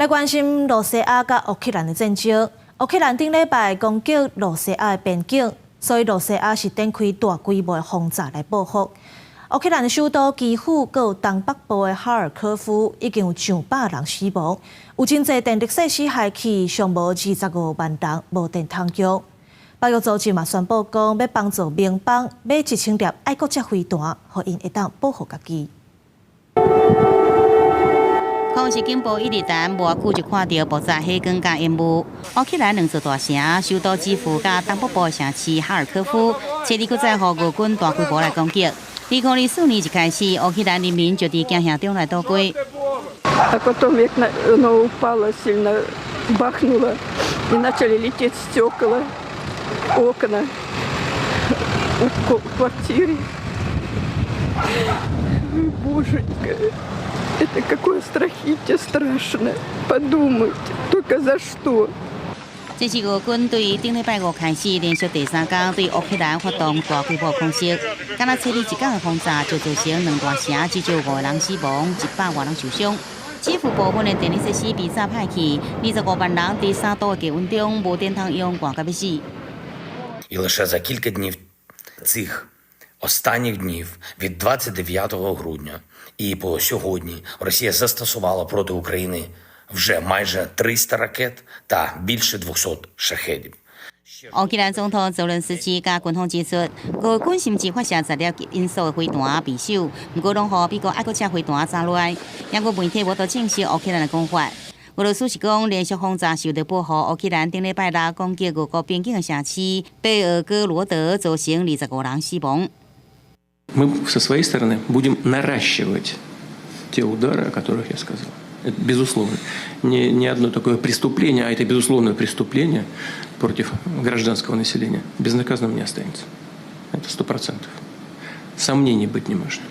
來關心羅西亞佮烏克蘭的戰爭。烏克蘭頂禮拜攻擊羅西亞的邊境，所以羅西亞是展開大規模的轟炸來報復。烏克蘭的首都基輔，閣有東北部的哈爾科夫，已經有上百人死亡，有真濟電力設施害去，上無25萬人無電通用。北約組織嘛宣布講，欲幫助盟邦買1000粒愛國者飛彈，予𪜶會當保護家己。空襲警報一直彈，無偌久就看著爆炸火光佮煙霧。烏克蘭兩座大城，首都基輔佮東北部的城市哈爾科夫，初二閣再予俄軍大規模來攻擊。2024年一開始，烏克蘭人民就佇驚嚇中來度過。 А потом, як оно упало, сильно бахнуло, и начали лететь стекла, окна в квартире. Боженька, это какое страхіття страшное. Подумайте, только за что? 這是俄軍對頂禮拜五開始連續第三工對烏克蘭發動大規模空襲，敢若初二一工的轟炸就造成兩大城至少五個人死亡，100外人受傷。基輔部分的電力設施被炸歹去，25萬人佇3度的低溫中無電通用，寒甲欲死。 І лише за кілька днів цих останніх днів від 29 грудня і по сьогодні Росія застосувала проти України вже майже 300 ракет та більше 200 шахедів. 烏克蘭總統澤倫斯基佮軍方指出，俄軍甚至發射10粒音速的飛彈匕首，毋過攏予美國愛國者飛彈炸落來。毋過媒體無得證實烏克蘭的講法。俄羅斯是講連續轟炸是為著報復烏克蘭頂禮拜六攻擊俄國邊境的城市貝爾哥羅德，造成25人死亡。 Мы со своей стороны будем наращивать те удары, о которых я сказал. Это безусловно. Ни одно такое преступление, а это безусловное преступление против гражданского населения, безнаказанным не останется. Это 100%. Сомнений быть не может.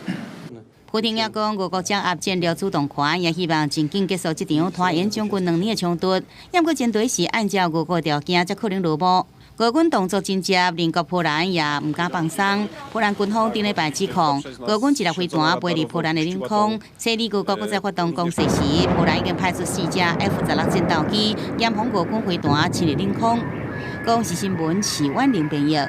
普丁也講，俄國掌握戰略主動權，也希望盡緊結束這場拖延將近2年的衝突。毋過前提是按照俄國條件，才可能落幕。俄軍動作緊接，鄰國波蘭也毋敢放鬆。波蘭軍方頂禮拜指控，俄軍一粒飛彈飛佇波蘭的領空。初二俄國閣再發動攻勢時，波蘭已經派出四架 F-16戰鬥機，嚴防俄軍飛彈侵入領空。公視新聞，徐婉玲編譯。